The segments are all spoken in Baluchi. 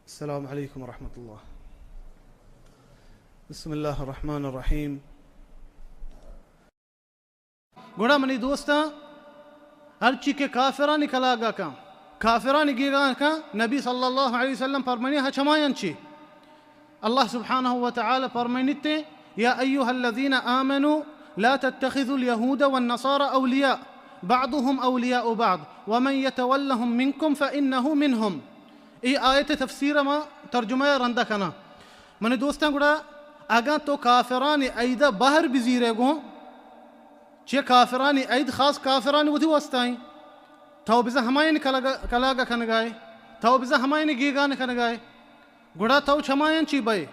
السلام علیکم ورحمۃ اللہ۔ بسم اللہ الرحمن الرحیم۔ گڑا منی دوستاں، ہرچی کہ کافرانی کلاگا کن، کافرانی گیگا کن، نبی صلی اللہ علیہ وسلم فرمانی ہچ ہمایان چی۔ اللہ سبحانہ و تعالی فرمانیتے، یا ایها الذین آمنوا لا تتخذوا اليهود والنصارى اولیاء بعضهم اولیاء بعض ومن يتولهم منكم فانه منهم۔ ای آیت تفسیر ما ترجمہ رندہ کنا۔ منی دوستاں، گڑا اگاں تو کافرانی عیدہ بہر بزیرے گوں، چہ کافرانی عید خاص کافرانی وتی واسطہ ایں۔ تو بزاں ہمایانی کلاگ، کلاگ کنگائے، تو بزاں ہمایانی گیگان کنگائے، گڑا تو چمایان چی بئے؟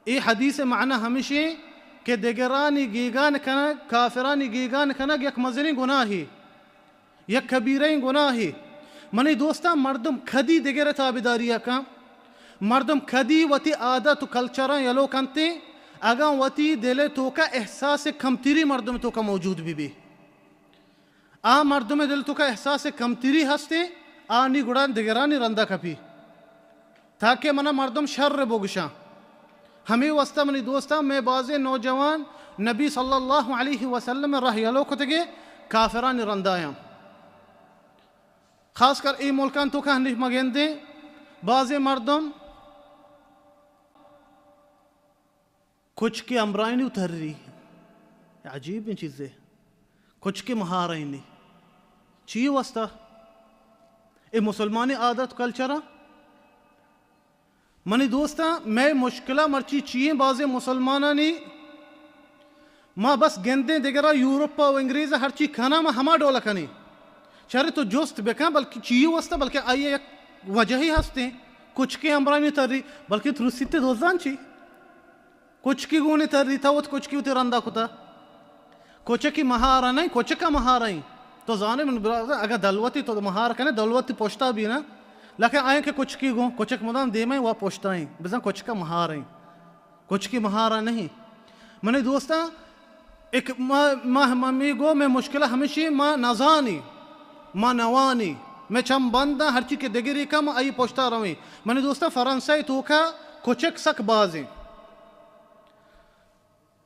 اے حدیث معنی ہمشی کہ دگرانی گیگان کنگ، کافرانی گیگان کنگ یک مزنیں گناہی، یک کبیرہیں گناہی۔ منی دوستاں، مردم کدی دگرے تابعداریا کن؟ مردم کدی وتی عادت و کلچراں یلو کنتے؟ اگاں وتی دل توکا احساس کمتری مردم توکا موجود بی بی، آ مردم دل توکا احساس کمتری ہستے، آ نی گڑا دگرانی رندا کپی، تاکہ منا مردم شر بگشاں۔ ہمے واسطہ منی دوستاں، مئے بازیں نوجوان نبی صلی اللہ علیہ وسلم راہ یلو کتگے کافرانی رندایاں۔ خاص کر اے ملکان توکا ہنی مگندیں، بازیں مردم کچکے ہمراہینی و تری۔ عجیبیں چیزے۔ کچکے مہارینی۔ چی واسطہ؟ اے مسلمانی عادت کلچرا؟ منی دوستاں، مئے مشکلہ مرچی چی ایں؟ بازیں مسلمانانی ما بس گندیں دگرا یورپ و انگریز ہرچی کنا ما ہما ڈول کنیں۔ چرے تو جست بکن، بلکہ چی واسطہ؟ بلکہ آئی یک وجہی ہستیں۔ کچکے ہمراہینی تری، بلکہ ترسیتے دوزان چی؟ کچکی گونی تری، تو وت کچکی وتی رندا کتا۔ کچکی مہارا نہیں، کچکا مہارا ایں۔ تو زانے من برا، اگاں دلوتی تو مہار کنے، دلوتی پشتا بی نا۔ لیکن آئیں کہ کچکی گون، کچک مدام دیما ایں و پشتا ایں۔ بزاں کچکا مہارا ایں۔ کچکی مہارا نہیں۔ منی دوستاں، ایک ما، ما، ما می گو، مئے مشکلہ ہمشی، ما نزانی، ما نوانی، مئے چم بنداں، ہرچی کہ دگری کم، آئی پشتا رویں۔ منی دوستاں، فرانسہ توکا کچک سک بازیں۔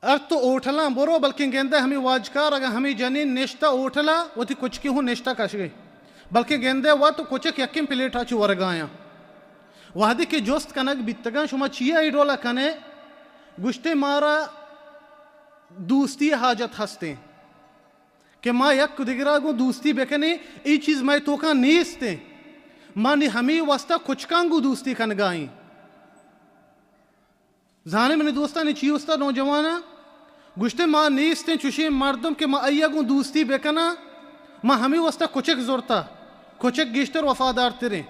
ہر تو ہوٹلاں برو، بلکیں گندے ہمے واجکار، اگاں ہمے جنین نشتہ ہوٹلا، وتی کچکی ہوں نشتہ کشگے، بلکیں گندے وت و کچک یکیں پلیٹا چو ورگایاں۔ وہدے کہ جست کنگ بیتگاں، شما چیا اے ڈولا کنے؟ گوشتے، مارا دوستی حاجت ہستیں کہ ما یک دگرا گوں دوستی بکنیں، اے چیز مئے توکا نیستیں۔ ما نی ہمے واسطہ کچکاں گوں دوستی کنگائیں۔ زانے منی دوستانی چی استا نوجواناں؟ گوشتے، ما نیستیں چوشیں مردم کہ ما آئیا گوں دوستی بکناں، ما ہمے واسطہ کچک زرتا، کچک گیشتر وفادار تریں۔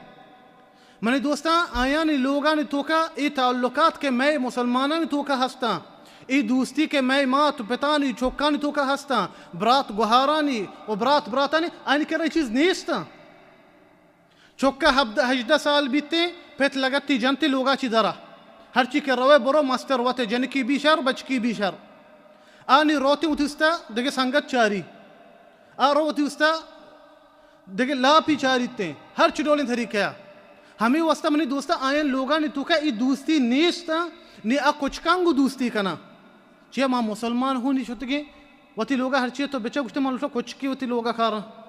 منی دوستاں، آیانی لوگانی توکا اے تعلقات کہ مئے مسلمانانی توکا ہستاں، اے دوستی کہ مئے مات و پتانی چکانی توکا ہستاں، برات گوہارانی و برات براتانی، آیانی کرا اے چیز نیستاں۔ چکا ہبدہ، ہژدہ سال بیتیں، پت لگتی جنتی لوگا چی درا۔ ہرچی کہ روے برو، مستر وتے، جنکی بی شر، بچکی بی شر۔ آ نی روتی وتی استا دگہ سنگت چاری۔ آ رو وتی استا دگہ لاپی چاریتیں۔ ہرچ ڈولیں طریقہ آ۔ ہمے واسطہ منی دوستا، آیان لوگانی توکا ای دوستی نیست آ، نی آ کچکاں گوں دوستی کنا۔ چیا ما مسلمان ہوں نی شتگیں؟ وتی لوگا ہرچی تو بچا گوشتے، ما لوٹا کچکی وتی لوگا کاراں۔